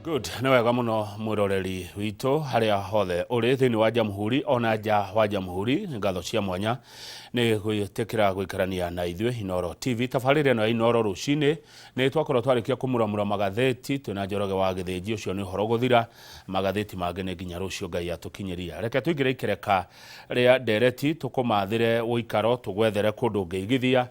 Good, nĩ wega mũno mwĩroreri witũ harĩa hothe ũrĩ thĩinĩ wa jamhuri ona nja wa jamhuri, ngatho cia mwanya nĩ gwĩtĩkĩra gũikarania na ithuĩ Inooro TV. Tabarĩra ĩno ya Inooro rũcinĩ nĩ twakorwo twarĩkia kũmuramura magathĩti twĩna Njoroge wa Gĩthĩnji, ũcio nĩ ũhoro gũthira, magathĩti mangĩ nĩ nginya rũciũ Ngai atũkinyĩria. Reke tũingĩre ikereka rĩa ndereti tũkũmathĩre ũikaro, tũgwethere kũndũ ũngĩigithia,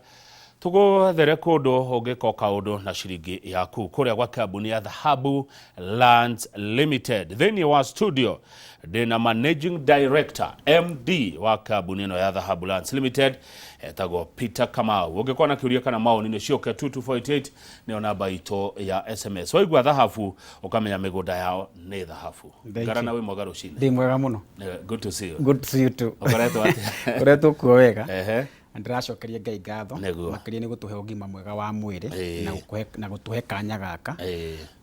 tũgwethere kũndũ ũngĩka o kaũndũ na ciringi yaku kũrĩa gwa kambuni ya Dhahabu Lands Limited. Thĩinĩ wa studio ndĩna managing director MD wa kambuni ĩno ya Dhahabu Lands Limited etagwo Peter Kamau. Ũngĩkorwo na kĩũria kana maoni nĩ ciũke 22488 nĩyo namba itũ ya SMS. Waigua dhahabu ũkamenya mĩgũnda yao nĩ dhahabu. Thank you. Ngarana wĩ mwega rũcinĩ. Ndĩ mwega mũno. Good to see you. Good to see you too. Ũkoretwo atĩa? Ngoretwo kuo wega. Ehe. Na ndĩracokeria Ngai ngatho Nĩguo. makĩria nĩ gũtũhe ũgima mwega wa mwĩrĩ na gũkũhe, na gũtũhe kanya gaka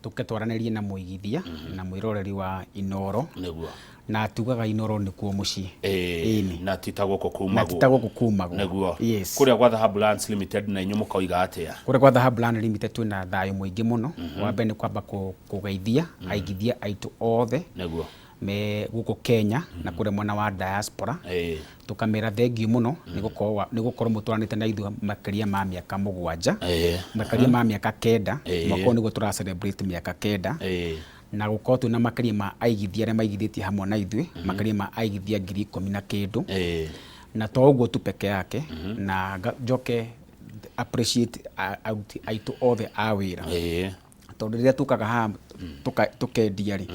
tũke twaranĩrie na mũigithia na mwĩroreri wa Inooro. Nĩguo. Na tugaga Inooro nĩkuo mũciĩ. Ĩni. Na ti ta gũkũ Na kumagwo. ti ta gũkũ kumagwo. Nĩguo. Yes. Kũrĩa gwa Dhahabu Lands Limited na inyuĩ mũkoiga atĩa? Kũrĩa gwa Dhahabu Land Limited twĩna thayũ mũingĩ mũno. Wa mbere nĩ kwamba kũgeithia aigithia aitũ othe. Nĩguo. Me gũkũ Kenya na kũrĩa mwena wa diaspora. Tũkamera thengiũ mũno nĩ gũkorwo mũtwaranĩte na ithuĩ makĩria ma mĩaka 7, makĩria ma mĩaka 9, mwaka ũyũ nĩguo tũra celebrate mĩaka 9, na gũkorwo twĩna makĩria ma aigithia arĩa maigithĩtie hamwe na ithuĩ, makĩria ma aigithia 10,000 na kĩndũ. Na to ũguo tu peke yake, na njoke appreciate aruti aitũ othe a wĩra. Tondũ rĩrĩa tũkaga haha tũkendia rĩ,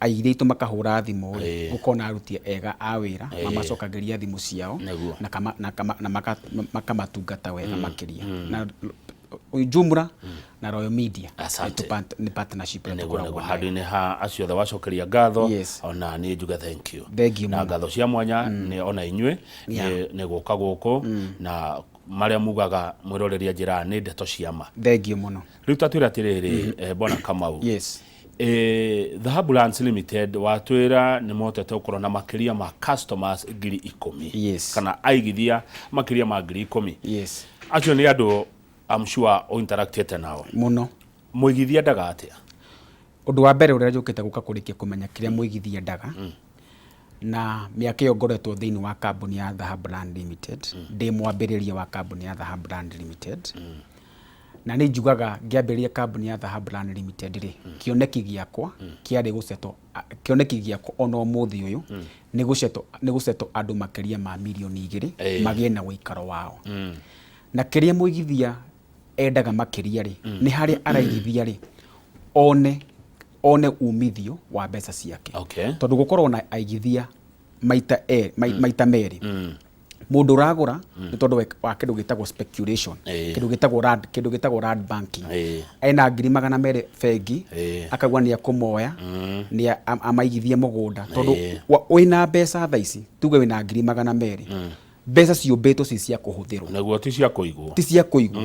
aigithia aitũ makahũra thimũ rĩ, gũkorwo na aruti ega a wĩra, mamacokagĩria thimũ ciao, na kama, na kama, na maka, makamatungata wega makĩria. Na jumla na Royal Media Asante. nĩ partnership ĩrĩa Nĩguo, tũkoragwo nĩguo. nayo. Handũ-inĩ ha acio othe wacokeria ngatho, ona niĩ njuge thank you. Thank you Na mũno. ngatho cia mwanya nĩ ona inyuĩ nĩ gũka gũkũ na marĩa mugaga mwĩroreri anjĩraga nĩ ndeto cia ma. Thank you mũno. Rĩu ta twĩre atĩrĩrĩ, Bwana Kamau. Yes. Dhahabu Lands Limited watwĩra nĩ mũhotete gũkorwo na makĩria ma customers 10,000. Yes. Kana aigithia makĩria ma 10,000. Yes. Acio nĩ andũ I'm sure ũinteractĩte nao. Mũno. Mũigithia endaga atĩa? Ũndũ wa mbere ũrĩa njũkĩte gũka kũrĩkia kũmenya kĩrĩa mũigithia endaga, na mĩaka ĩyo ngoretwo thĩinĩ wa kambuni ya Dhahabu Land Limited, ndĩ mwambĩrĩria wa kambuni ya Dhahabu Land Limited, na nĩ njugaga ngĩambĩrĩria kambuni ya Dhahabu Land Limited rĩ, kĩoneki gĩakwa kĩarĩ gũcetwo, kĩoneki gĩakwa ona ũmũthĩ ũyũ nĩ gũcetwo, nĩ gũcetwo andũ makĩria ma mirioni 2 magĩe na ũikaro wao. Na kĩrĩa mũigithia endaga makĩria rĩ, nĩ harĩa araigithia rĩ, one umithio wa mbeca ciake. Tondũ gũkorwo na aigithia maita maita merĩ. Mũndũ ũragũra nĩ tondũ wa kĩndũ gĩtagwo speculation, kĩndũ gĩtagwo land banking. Ena 200,000 bengi, akauga nĩ ekũmoya, nĩ amaigithie mũgũnda. Tondũ wĩna mbeca thaa ici, tuge wĩna 200,000, mbeca ciũmbĩtwo ci cia kũhũthĩrwo. Nĩguo, ti cia kũigwo. Ti cia kũigwo.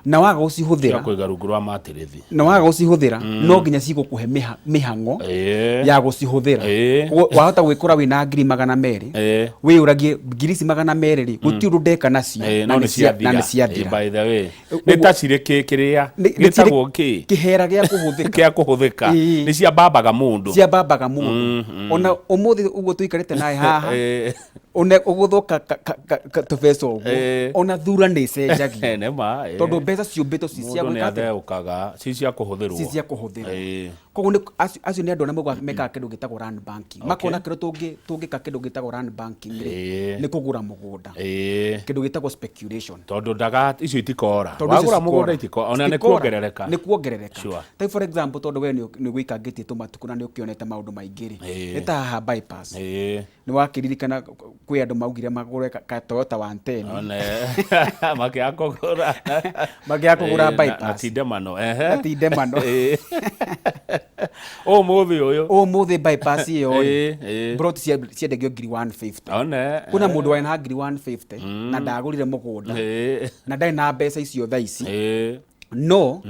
Na waga gũcihũthĩra, cia kũiga rungu rwa matĩrĩthi. Na waga gũcihũthĩra, no nginya cigũkũhe mĩhang'o ya gũcihũthĩra. Koguo wahota gwĩkora wĩna 200,000, wĩyũragie ngiri ici 200 rĩ, gũtirĩ ũndũ ndeka nacio, na na nĩ ciathira. Na nĩ ciathira. By the way, nĩ ta cirĩ kĩrĩa gĩtagwo kĩ? Kĩhera gĩa kũhũthĩka. Kĩa kũhũthĩka. Nĩ ciambambaga mũndũ. Ciambambaga mũndũ. Ona ũmũthĩ ũguo tũikarĩte nawe haha, one ũgũthwo tũbeca ũguo, ona thura nĩ ĩcenjagia. Nĩ ma. Tondũ mbeca ciũmbĩtwo ci cia Mũndũ nĩ gwĩka atĩa? atheũkaga ci cia kũhũthĩrwo. Ci cia kũhũthĩrwo. Koguo nĩ acio nĩ andũ arĩa mekaga kĩndũ gĩtagwo land banking. Makona kĩrĩa tũngĩka kĩndũ gĩtagwo land banking rĩ, nĩ kũgũra mũgũnda. Kĩndũ gĩtagwo speculation. Tondũ ndaga icio itikora. Tondũ icio Wagũra mũgũnda citikora. itikora. Ona nĩ Citikora. kuongerereka. Nĩ kuongerereka. Sure. Ta for example, tondũ we nĩ ũgũikangĩtie tũmatukũ na nĩ ũkĩonete maũndũ maingĩ rĩ, nĩ ta haha bypass. Nĩ wakĩririkana kwĩ andũ maugire magũre ka Toyota 110. One. Makĩaga kũgũra. Makĩaga kũgũra Na bypass. ti ndemano. Ehe. Na ti ndemano. Ũmũthĩ ũyũ. Ũmũthĩ bypass ĩyo rĩ, Ĩĩ. plot ciendagio ngiri 150. One. Kwĩna mũndũ warĩ na ngiri 150 na ndagũrire mũgũnda. Na ndarĩ na mbeca icio thaa ici. No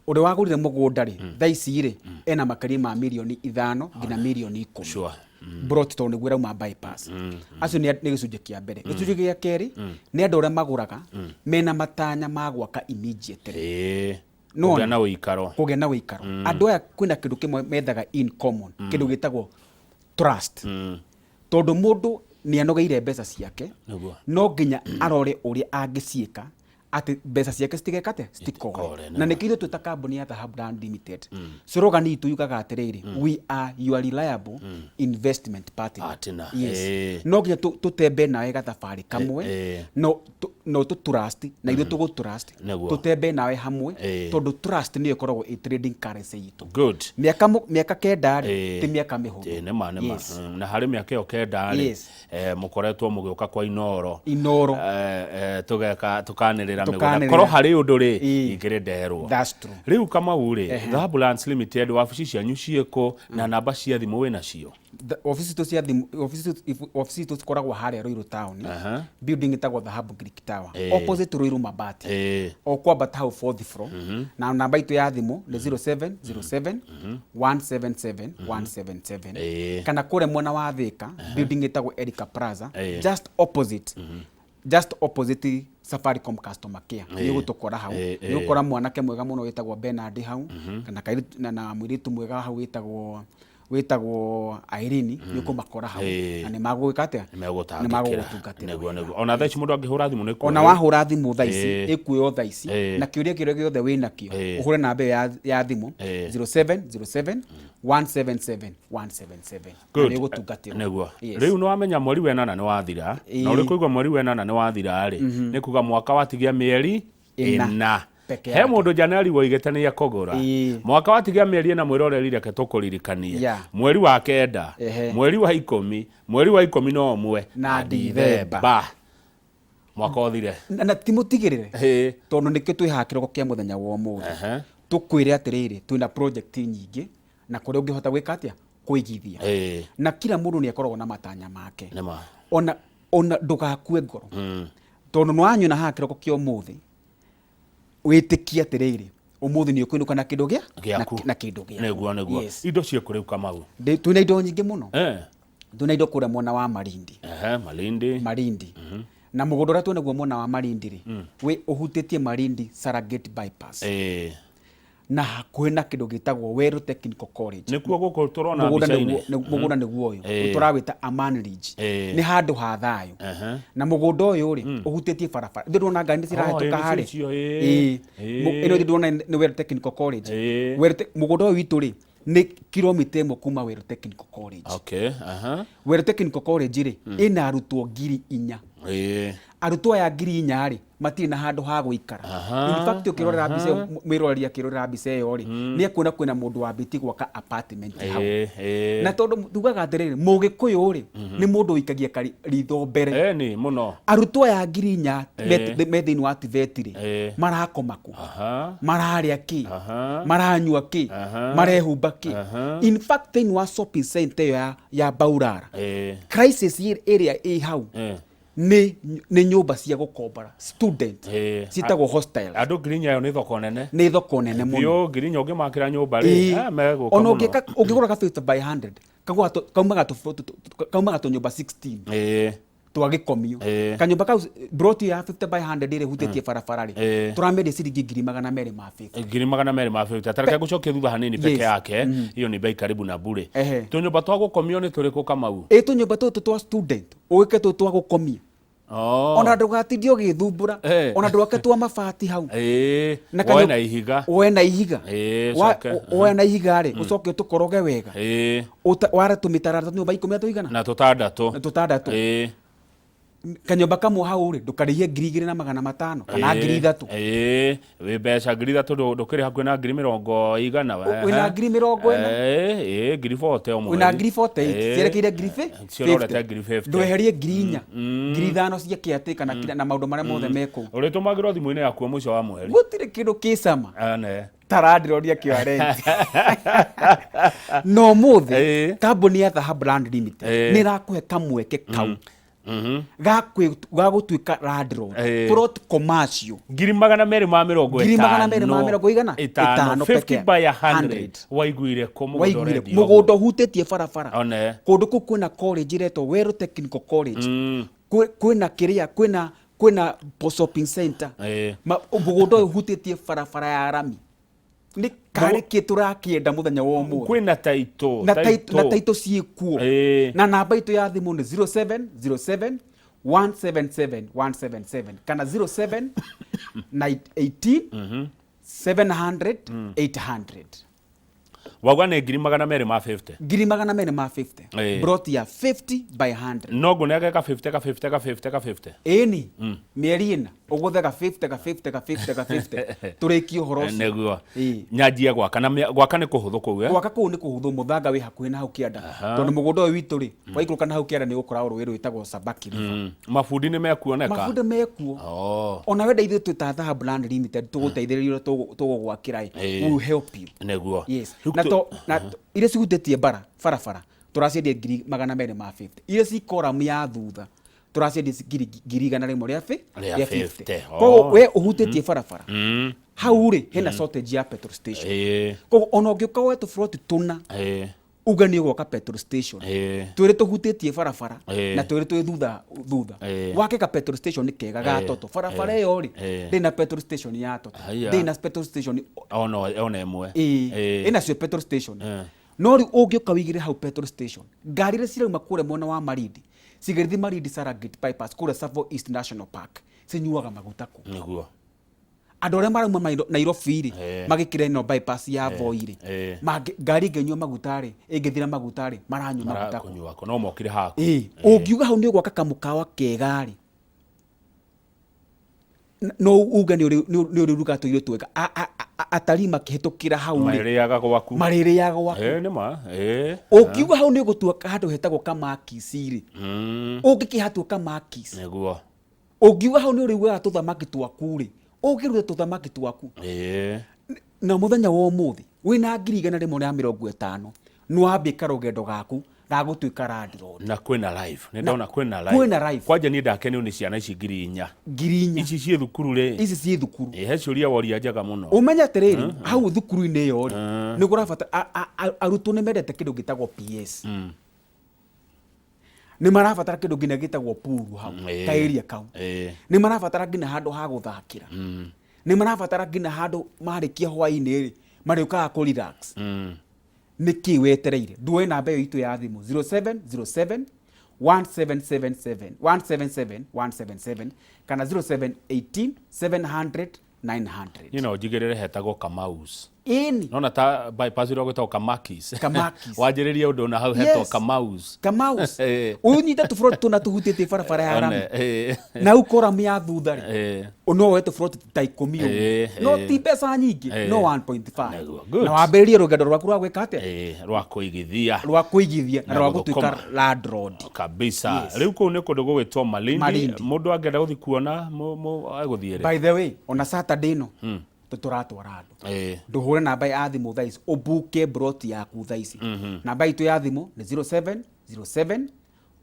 ũrĩa wagũrire mũgũnda rĩ, thaa ici rĩ, ena makĩria ma mirioni 5 nginya mirioni 10. Plot tondũ nĩguo ĩrauma bypass. Acio nĩ gĩcunjĩ kĩa mbere. Gĩcunjĩ gĩa kerĩ nĩ andũ arĩa magũraga mena matanya ma gwaka immediately. Kũgĩa na ũikaro. Kũgĩa na ũikaro. Andũ aya kwĩna kĩndũ kĩmwe methaga in common, kĩndũ gĩtagwo trust. Tondũ mũndũ nĩ anogeire mbeca ciake, no nginya arore ũrĩa angĩciĩka atĩ mbeca ciake citigeka atĩa, citikore. Citikore, Na nĩkĩo ithuĩ twĩ ta kambuni ya Dhahabu Land Limited, slogan itũ yugaga atĩrĩrĩ, "We are your reliable investment partner." Partner, Yes. No nginya tũtembe nawe gathabarĩ kamwe, no no tũ trust na ithuĩ tũgũ trust, tũtembe nawe hamwe, tondũ trust nĩyo ĩkoragwo ĩ trading currency itũ. Mĩaka 9 rĩ, ti mĩaka mĩhũthũ. Ĩĩ, nĩma nĩma. Yes. Na harĩ mĩaka ĩyo 9 rĩ, mũkoretwo mũgĩũka kwa Inooro. Inooro. Tũgeka tũkanĩrĩra mĩgũnda. Tũkanĩrĩra. Korwo harĩ ũndũ rĩ, ingĩrĩ nderwo. That's true. Rĩu Kamau rĩ, Dhahabu Lands Limited wabici cianyu ciĩkũ na namba cia thimũ wĩ nacio? Obici citũ cia thimũ, obici citũ cikoragwo harĩa Ruiru town, building ĩtagwo Dhahabu Greek Tower, opposite Ruiru Mabati, o kwambata hau fourth floor. Na namba itũ ya thimũ nĩ 0707 177 177. Kana kũrĩa mwena wa Thika, building ĩtagwo Erica Plaza, just opposite Safaricom customer care, nĩ ũgũtũkora hau. Nĩ ũgũkora mwanake mwega mũno wĩtagwo Bernard hau, kana kairĩtu na mũirĩtu mwega hau wĩtagwo Irene, nĩ ũkũmakora hau. Na nĩ magũgĩka atĩa? Nĩ megũtangĩkĩra. Nĩ magũgũtungatĩra Nĩguo wega. Nĩguo. Ona thaa ici mũndũ angĩhũra thimũ nĩ Ona kuoya. wahũra thimũ thaa ici, ĩkuoywo thaa ici, na kĩũria kĩrĩa gĩothe wĩ nakĩo, ũhũre namba ĩyo ya thimũ, 0707 177 177, na nĩ ũgũtungatĩrwo. Nĩguo. Yes. Rĩu nĩ wamenya mweri wa ĩnana nĩ wathira, na ũrĩ kũigua mweri wa ĩnana nĩ wathira rĩ, nĩ kuga mwaka watigia mĩeri 4 ĩna. Peke He yake. mũndũ January woigĩte nĩ ekũgũra. Mwaka watigia mĩeri 4, mwĩroreri, reke tũkũririkanie, mweri wa 9, mweri wa 10, mweri wa 11 na Dithemba. Mwaka ũthire. Na ti mũtigĩrĩre, tondũ nĩkĩo twĩ haha kĩroko kĩa mũthenya wa ũmũthĩ, tũkwĩre atĩrĩrĩ, twĩna project nyingĩ na kũrĩa ũngĩhota gwĩka atĩa, kũigithia. Na kila mũndũ nĩ akoragwo na matanya make. Nĩma. Ona ndũgakue ngoro, tondũ nĩ wanyona haha kĩroko kĩa ũmũthĩ, wĩtĩkie atĩrĩrĩ, ũmũthĩ nĩ ũkũinũka na kĩndũ gĩa Gĩaku. Na kĩndũ gĩaku. Nĩguo. Yes. Indo ciĩkũ rĩu, Kamau? Twĩna indo nyingĩ mũno. Twĩna indo kũrĩa mwena wa Malindi. Ehe, Malindi. Malindi. Na mũgũnda ũrĩa twĩnaguo mwena wa Malindi rĩ, wĩ ũhutĩtie Malindi Saragate bypass, na hakuhĩ na kĩndũ gĩtagwo Weru Technical College. Nĩkuo gũkũ tũrona Mũgũnda mbica-inĩ. Mũgũnda nĩguo ũyũ tũrawĩta Aman Ridge. Nĩ handũ ha thayũ. Na mũgũnda ũyũ rĩ, ũhutĩtie barabara. Ithuĩ ndĩrona ngari nĩ cirahĩtũka Ĩĩ, nĩcio harĩa. icio, ĩĩ. Ĩno ithuĩ ndĩrona nĩ Weru Technical College. Mũgũnda ũyũ witũ rĩ, nĩ kilomita 1 kuma Weru Technical College. Okay, aha. Weru Technical College rĩ, ĩna arutwo 4000. Arutwo aya 4000 rĩ, matirĩ na handũ ha gũikara. In fact, ũkĩrorera mbica ĩyo, mwĩroreri akĩrorera mbica ĩyo rĩ, nĩ ekuona kwĩna mũndũ wambĩtie gwaka apartment hau. Ĩĩ, ĩĩ. Na tondũ tugaga atĩrĩrĩ, mũgĩkũyũ rĩ, nĩ mũndũ ũikagia ritho mbere. Ĩni mũno. Arutwo aya 4000 me thĩinĩ wa TVET rĩ, marakoma kũ? Mararĩa kĩ? Maranyua kĩ? Marehumba kĩ? In fact, thĩinĩ wa shopping center ĩyo ya Baurara, crisis ĩrĩa ĩ hau nĩ nyũmba cia gũkombora student, ciĩtagwo hostel. Andũ 4000 ĩyo nĩ thoko nene. Nĩ thoko nene mũno. Biũ, 4000 ũngĩmakĩra nyũmba rĩ, megũka Ona mũno. ũngĩgũra ka 50 by 100, kagũra kaumaga tũnyũmba 16 twa gĩkomio. Kanyũmba kau, broti ya 50 by 100 ĩrĩa ĩhutĩtie barabara rĩ, tũramendia ciringi 250,000. 250,000. Tareke ngũcokie thutha hanini peke yake, hiyo ni bei karibu na bure. Tũnyũmba twa gũkomio nĩ tũrĩkũ, Kamau? Ĩ, tũnyũmba tũtũ twa student, ũgĩke tũtũ twa gũkomia, ona ndũgatindie ũgĩthumbũra, ona ndwake twa mabati hau. Na woe na ihiga. Woe na ihiga. Ũcoke. Woe na ihiga rĩ, ũcoke ũtũkoroge wega. Ware tũmĩtarara nyũmba ikũmi na tũigana? Na tũtandatũ. Na tũtandatũ. Kanyũmba kamwe hau rĩ, ndũkarĩhie 2500 kana 3000. Ĩĩ, wĩ mbeca 3000 ndũkĩrĩ hakuhĩ na ngiri mĩrongo igana. Wĩna 40,000. Ĩĩ, 40,000 o mweri. Wĩna 48,000, cierekeire ngiri Ciororete 50,000. Ndweherie 4000, 5000 cia kĩatĩ kana kira na maũndũ marĩa mothe me kũu. Ũrĩtũmagĩrwo thimũ-inĩ yaku o mũico wa mweri. Gũtirĩ kĩndũ kĩcama Ane. ta landlord akĩoya rent. No ũmũthĩ, kambuni ya Dhahabu Land Limited nĩ ĩrakũhe kamweke kau ga gũtuĩka landlord, plot commercial. 250,000. 250,000 igana? Ĩtano. Ĩtano 50 peke. by 100. 100. Waiguire kũ mũgũnda Waiguire ũrendio? Mũgũnda ũhutĩtie barabara. One. Kũndũ kũu kwĩna college ĩretwo Weru Technical College. Kwĩna kĩrĩa, kwĩna shopping center. Mũgũnda ũyũ ũhutĩtie barabara ya rami. Nĩ karĩ kĩ tũrakĩenda mũthenya wa ũmũthĩ? Kwĩna taito. Na taito, na taito ciĩkuo. Na namba itũ ya thimũ nĩ 0707 177 177 kana 07 18 700 800. Wauga nĩ 250,000? 250,000. Broti ya 50 by 100. No ngũnenge ka 50, ka 50, ka 50, ka 50. Ĩni, mĩeri 4 ũgũthe ga 50, ga 50, ga 50, ga 50, tũrĩkie ũhoro ũcio. Nĩguo nyanjie gwaka na gwaka nĩ kũhũthũ kũu, eh? Gwaka kũu nĩ kũhũthũ, mũthanga wĩ hakuhĩ na hau kĩanda, tondũ mũgũnda ũyũ witũ rĩ, waikũrũka na hau kĩanda nĩ ũgũkora rũĩ rwĩtagwo Sabaki River. Mabundi nĩ mekuoneka? Mabundi mekuo. Ona wenda ithuĩ twĩ ta Thahab Land Limited tũgũteithĩrĩria ũrĩa tũgũgwakĩra ĩ, we will help you. Yes. Rĩu Na to na iria cihutĩtie bara barabara tũraciendia 250,000. Iria ci koramu ya thutha tũraciendia 100,000 Rĩa rĩa 50. 50. Koguo we ũhutĩtie barabara hau rĩ, hena shortage ya petrol station. Koguo ona ũngĩũka woe tũburoti tũna, uge nĩ ũgwaka petrol station, twĩrĩ tũhutĩtie barabara na twĩrĩ twĩ thutha thutha, wake ka petrol station kega ga toto barabara ĩyo rĩ, ndĩ na petrol station ya toto. Haiya. Ndĩ na petrol station. Ona ĩmwe. Ĩĩ, ĩnacio petrol station. No rĩu ũngĩũka wĩigĩre hau petrol station, ngari iria cirauma kũrĩa mwena wa Malindi cigĩrĩthi Malindi Serengeti Bypass kũrĩa Tsavo East National Park cinyuaga maguta kũ? Andũ arĩa marauma Nairobi rĩ, magĩkĩra ĩno bypass ya Voi rĩ, ngari ĩngĩnyua maguta rĩ, ĩngĩthira maguta rĩ, maranyua maguta kũ? Marakũnyua kũ? No mokire haku. Ĩĩ, ũngiuga hau nĩ ũgwaka kamũkawa kega rĩ, no uge nĩ ũrĩruga tũirio twega. Atarii makĩhĩtũkĩra hau rĩ, Marĩrĩaga gwaku. Marĩrĩaga gwaku. Ĩĩ, nĩ ma. Ũngiuga hau nĩ ũgũtua handũ hetagwo Kamakis rĩ, ũngĩkĩhatua Kamakis. Ũngiuga hau nĩ ũrĩugaga tũthamaki twaku rĩ, ũngĩruga tũthamaki twaku. Na mũthenya wa ũmũthĩ wĩna 150,000 nĩ wambie karũgendo gaku ga gũtuĩka landlord. Na kwĩna live, nĩ ndona kwĩna live. Kwĩna live. Kwanja niĩ ndakenio nĩ ciana ici 4000. 4000. Ici ciĩ thukuru rĩ? Ici ciĩ thukuru. Ĩ, he ciũria woria njega mũno. Ũmenye atĩrĩrĩ, hau thukuru-inĩ ĩyo rĩ, nĩ kũrabatara arutwo nĩ mendete kĩndũ gĩtagwo PS. Nĩ marabatara kĩndũ nginya gĩtagwo pool hau, ka area kau. Nĩ marabatara nginya handũ ha gũthakĩra. Nĩ marabatara nginya handũ marĩkia hwaĩ-inĩ rĩ, marĩũkaga kũ relax. Nĩkĩ wetereire? Nduoe namba ĩyo itũ ya thimũ 0707 1777 177 177 kana 0718 700 900. Niĩ no njigĩrĩre hetagwo Kamaus. Ĩni. Nona ta bypass ĩrĩa gwĩtagwo Kamakis. Kamakis. Wanjĩrĩrie ũndũ na hau hetwo Kamaus. Kamaus. Ũnyite tũburoti tũna tũhutĩtie barabara ya rami. Na hau koramu ya thutha rĩ, no woe tũburoti ta 10 ũguo. No ti mbeca nyingĩ, no 1.5. Nĩguo. Good. Na wambĩrĩrie rũgendo rwaku rwa gwĩka atĩa? Rwa kũigithia. Rwa kũigithia na Na rwa gũthũkũma. gũtuĩka landlord. Kabisa. Yes. Rĩu kũu nĩ kũndũ gũgwĩtwo Malindi. Malindi. Mũndũ angĩenda gũthiĩ kuona egũthiĩ rĩ? By the way, ona Saturday ĩno tũratwara andũ. Ndũhũre namba ya thimũ thaa ici, ũbuke broti yaku thaa ici. Namba itũ ya thimũ nĩ 0707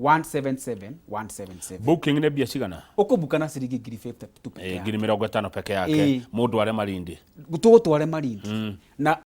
177 177. Booking nĩ mbia cigana? Ũkũbuka na ciringi 50,000 tu peke yake. 50,000 peke yake. Mũndũ are Malindi. Tũgũtware Malindi. Na